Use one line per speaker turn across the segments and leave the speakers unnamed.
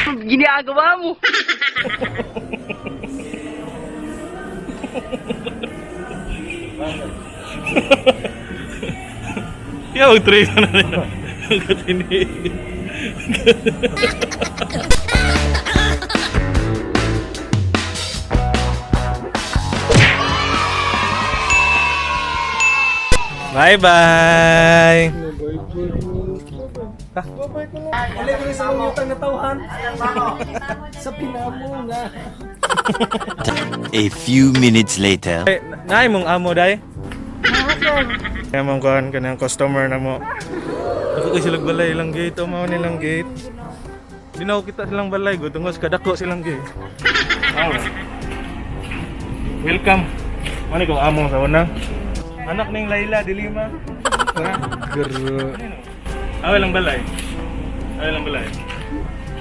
Ginagawa mo?
Yeah, mag-try na rin. Ang katini. Bye-bye!
Wala ko sa mga utang na tawhan. Sa pinamo nga.
A few minutes later.
Ay, naay mong amo, day? Kaya mong kuhan, kanang customer na mo. Ako kay silang balay lang gate, o mao nilang gate. Di na ako kita silang balay, go tungos kadako silang gate. Aw. Welcome. Mani kong amo sa una. Anak ning Laila Dilima.
Gro.
Aw lang balay. Aw lang balay.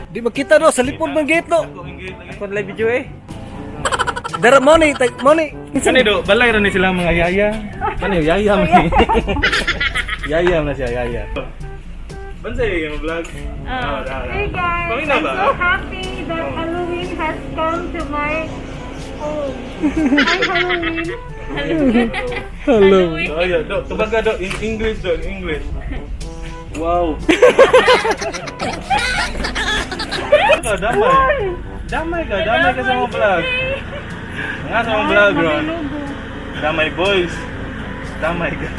Di makita do sa lipod ng gate do.
Ako ang gate.
Ako live video eh.
Dara mo ni, tag mo ni.
Kani do, balay ra ni sila mga yaya. Kani yaya man ni. Yaya man na siya, yaya. Bansay yung vlog. Oh,
Hey guys,
Pangina
I'm
ba?
so happy that Halloween has come to my home. Hi, Halloween.
Hello.
Oh, yeah, do, tubaga do, in English do, in English. Wow. Ka, damay. Damay ka sa mga vlog. Nga sa mga vlog, bro. Damay boys. Damay ka.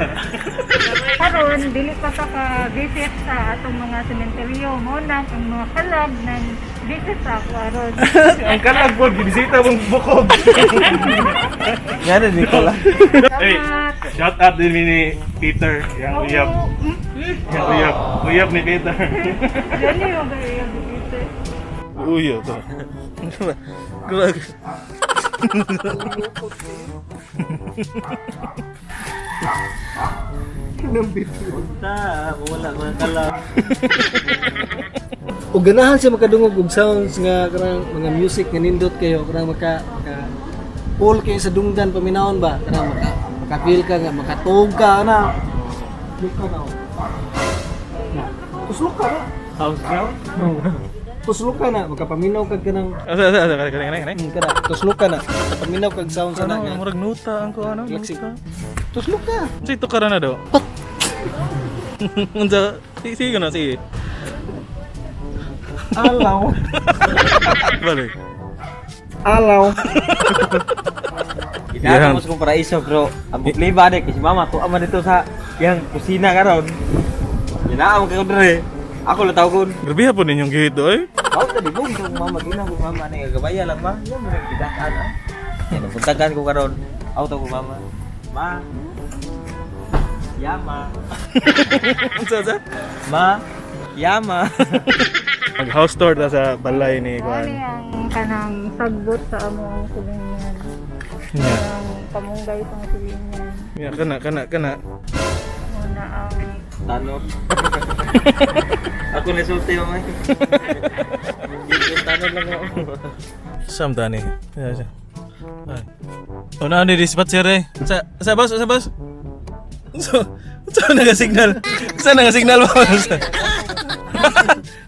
Karon, dili pa ta ka visit sa atong mga sementeryo mo nang ang mga kalag ng visit sa ako aron.
Ang kalag po, ginisita mong bukog.
Nga na dito lang.
Hey,
Salamat.
shout out din ni Peter, yang uyab.
Oo.
Yang uyab. Uyab ni Peter.
Dali yung kayo visit.
Uyab to. Grabe.
Ta, wala mga kalag.
O ganahan siya makadungog og sounds nga kanang mga music nga nindot kayo kanang maka pull kayo sa dunggan paminawon ba kanang maka feel ka nga makatuog ka na. Look ka na. Oh. Na. Tuslok ka na.
House ground?
Tuslok ka na makapaminaw kag kanang
Asa, asa, asa, kani, kani, kani.
Kana tuslok ka na. Paminaw kag sounds ana
Ano,
nga.
murag nuta ang ko ano.
Relaxing.
Nuta.
Tuslok ka.
Unsa ito karon na do? Unsa? Sige, sige na, sige.
Alaw.
Balik.
Alaw.
Yeah.
Ginagawa mo sa kong paraiso bro. Ang problema ni kasi mama to ama dito sa yang kusina karon. Ginaam ka ko dire. Ako lang tawgon.
Grabe po ninyong gate do eh.
Ako tadi mo kung mama gina ko mama ni gabaya lang ma. Yan mo nagbidakan ah. Yan puntagan ko karon. Ako to ko mama. Ma. Yama.
Unsa unsa?
Ma. Yama.
Mag house tour ta sa balay ni
Mao
kuan.
ni ang kanang sagbot sa among silingan.
Yeah.
Ang pamunggay sa among silingan.
Yeah, kana kana kana.
Muna ang
Tanor. Ako nasulti mama. Yung tanor lang ako.
Sam tani. Yeah, siya. Ay. Oh, na ni dispatch sir eh. Sa boss, sa boss. So, sa naga-signal? Sa naga-signal boss?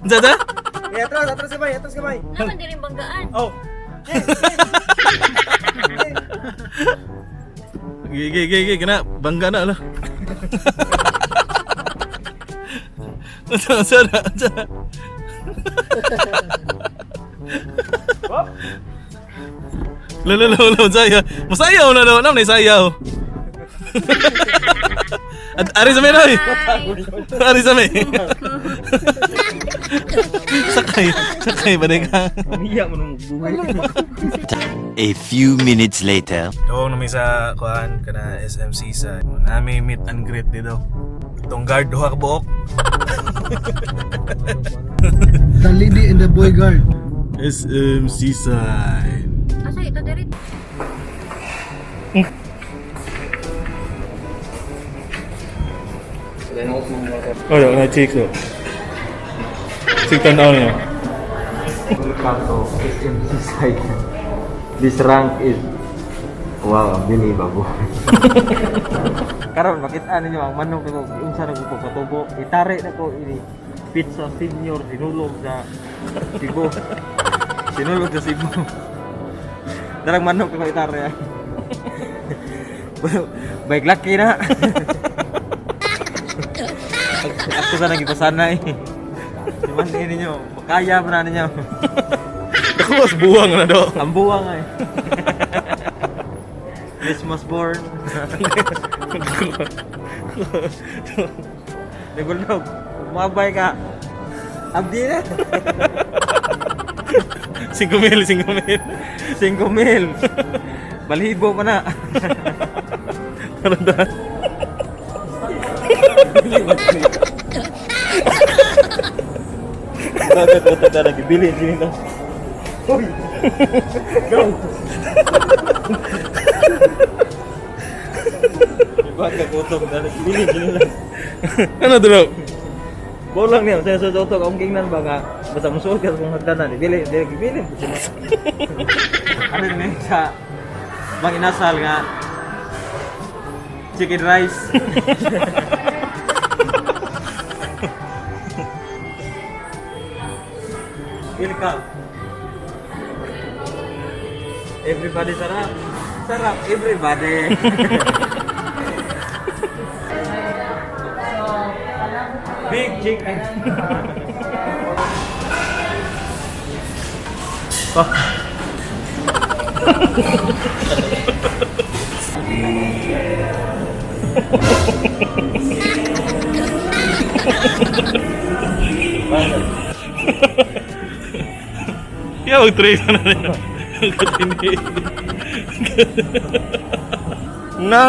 Unsa ta?
Eh, atras, atras kamay, atras kamay.
Naman din yung banggaan.
Oh. Gi gi gi gi kena bangga na lah. Unsa unsa na? Unsa? Lo lo lo lo saya. Masayaw na daw, namni sayaw. At ari sa meroy. Ari sa may. Sakay, sakay ba ka?
Umiyak mo nung buhay.
A few minutes later.
Doon nami sa kuan kana SMC sa nami meet and greet dito. Itong guard duha ka buok.
The lady and the boy guard.
SM Seaside.
Asa ito diri?
Oh, na chicks do. Sig tan-aw niyo.
Welcome to SMC site. This rank is wow, unbelievable. Karon makita ninyo ang manok ko unsa na ko patubo, itari na ko ini. Pizza Senior sinulog sa Cebu. Sinulog sa Cebu. Darang manok ko itare. Baik laki na. Ako sana gipasanay. Cuman ini ninyo, kaya pa na ninyo.
Ako mas buwang na do.
Ang buwang ay. Christmas born. Nagulog. Mabay ka. Abdi na.
5 mil, 5 mil.
5 mil. Balhibo pa na.
Ano da?
Bakit ito na nagibili dito? Uy! Go! Bakit gutom na nagibili dito?
Ano do?
Bolang niya, sa sa utok, ang gingnan ba nga, basta musuot ka sa kung hagdanan, ibili, dili, gibili. Ano ni sa Mang Inasal nga, chicken rice. Welcome. Everybody sarap. Sarap, everybody. Big chicken.
Yeah, mag-try ka na rin. Katindi. Na,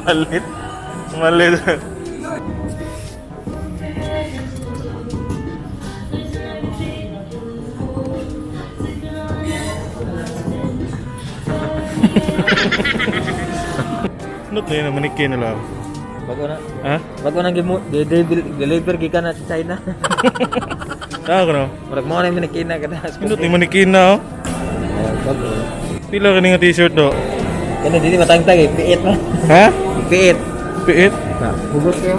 malit. Malit. Ano tayo na manikin na lang?
Bago na.
Ha?
Bago nang gimu deliver gikan na sa China.
Tama ko no?
Murag mo na yung minikina ka na.
Ano tayo manikin na oh?
Bago.
Pila ka nga t-shirt do?
Kano dili matangtang eh, piit man.
Ha?
Piit.
Piit?
Na, hugot kayo.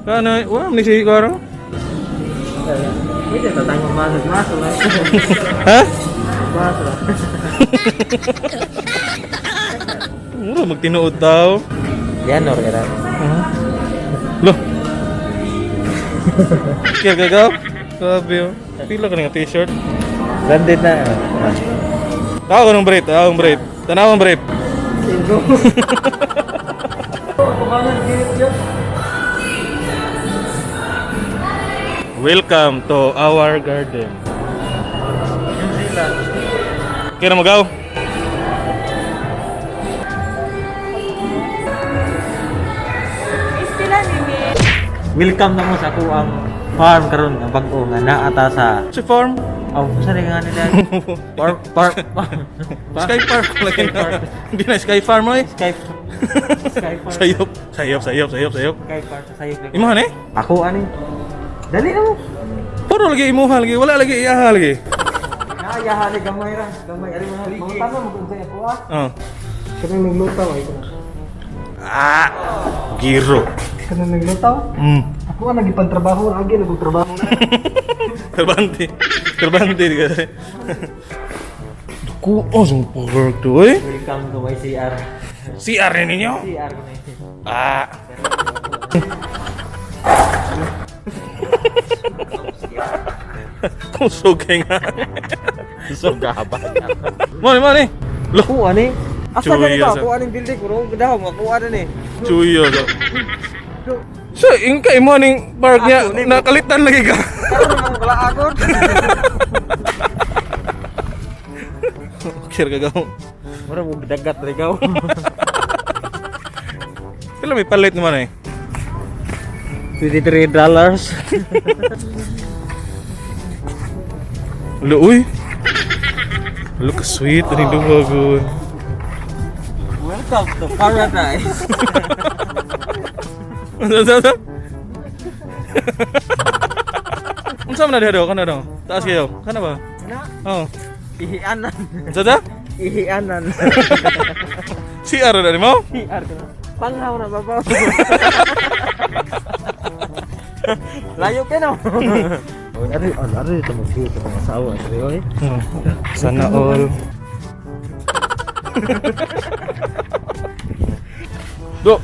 Ano? Wala mo ni si Karo?
Pwede tatang masok masok lang.
Ha?
Masok lang.
Mura magtinuod tao.
Yan or kada.
Lo. Kaya gagaw? Sabi oh. Pila ka nga t-shirt.
Branded na.
Tao ko ng brief, tao ang brief. Tanaw ang brief. Welcome to our garden. Kaya na magaw?
Istila ni Mi.
Welcome na mo sa ako ang farm karon nga bag-o nga naa ta sa
Si farm.
Oh, saan nga nila? Farm, farm, farm.
Sky Park.
Sky Park.
Hindi na Sky Farm oy.
Sky Sky Farm.
Sayop, sayop, sayop, sayop, sayop.
Sky Farm sa sayop.
Imuha ni?
Ako ani. Dali na mo.
Puro lagi imuha lagi, wala lagi iyaha lagi.
Naayahan ni gamay ra, gamay ari mga mga tanong mo kung ako ah.
Oh.
Kanang naglutaw ay ko na.
Ah, giro.
Kanang naglutaw? Ako ang nagipantrabaho, agi nagtrabaho na.
Terbante. Terbante di kasi. Duku, oh, sing pork to eh.
Welcome to my CR.
CR ni ninyo?
CR ko na yun.
Ah. Kusog kay nga.
So gaba.
Mo ni, mo ni. Lo,
Kuha ni. Asa
Chuy,
gani ka?
asa.
Kuha ning building ko daw makuha na ni.
chuyo so. So, ingka imo ning park niya,
Ako, ni-
nakalitan lagi ka.
Karon mo kalaakon.
Okay, gagaw.
Mura mo dagat ra ikaw.
Pila may palit naman eh.
$23.
Lo, uy. Look, sweet. Ano yung dumagon?
Welcome to paradise.
Unsa, unsa, unsa? Unsa man na diha daw? Kana daw? Taas kayo? Kana ba?
Na,
Oh.
ihianan.
Unsa ta?
Ihianan.
CR na nimo?
CR ko na. Panghaw na babaw. Layo kay no. Oy, ari, ari ito mag-shoot sa mga asawa. Ari, oy.
Sana all. Do.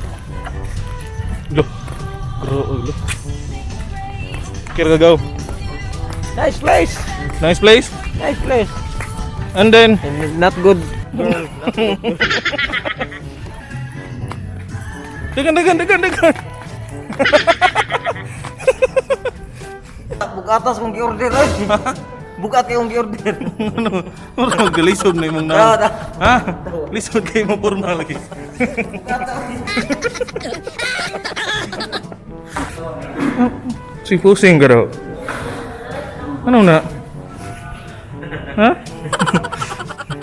Do. Gro, do. Kira gagaw.
Nice place.
Nice place.
Nice place.
And then,
And not good. Girl, not good.
dagan, dagan, dagan, dagan.
Bukatas kong gi-order oy. Bukat kay kong gi-order.
Ano? Ano maglisod na imong
Ah,
naon? Ha? Lisod kay mo porma lagi. Si pusing ka daw. Ano na? Ha?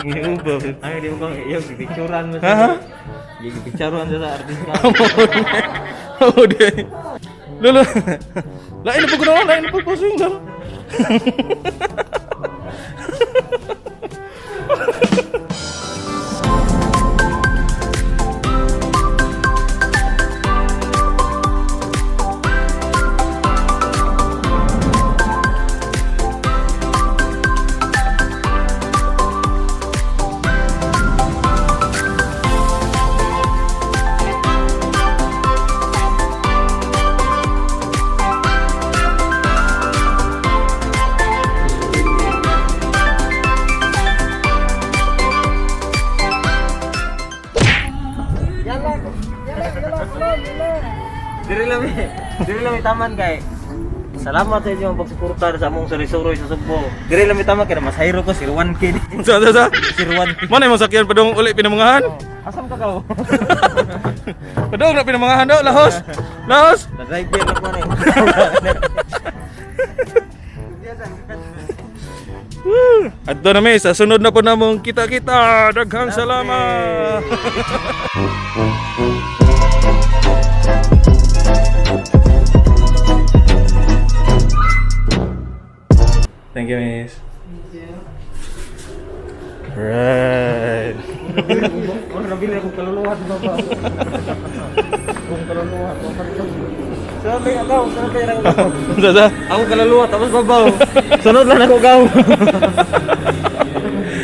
Ngiuba.
Ay, di mo kong iyo gipicturan mo
Ha?
sa. Gipicturan sa artista.
Oh, di. Lolo. Lain na po ko na, lain na po pusing daw.
Diri lang mi. Diri lang mi taman kay. Salamat sa inyong pagsuporta sa among suri-suroy sa Sugbo. Diri lang mi taman kay mas hayro ko si 1K.
Sa sa sa.
Si 1K.
Mana imong sakyan padung uli pinamangahan?
Asam ka kaw?
Padung na pinamangahan daw, lahos. Lahos.
Na driver na ko ni.
Adto na mi sa sunod na po namong kita-kita. Daghang salamat. Thank you, miss. Thank you. Right.
Ano nabili akong kaluluwa sa baba. Kung kaluluwa, sunod lang ako, sunod lang ako.
Sa sa.
Ako kaluluwa tapos babaw. Sunod lang ako gaw.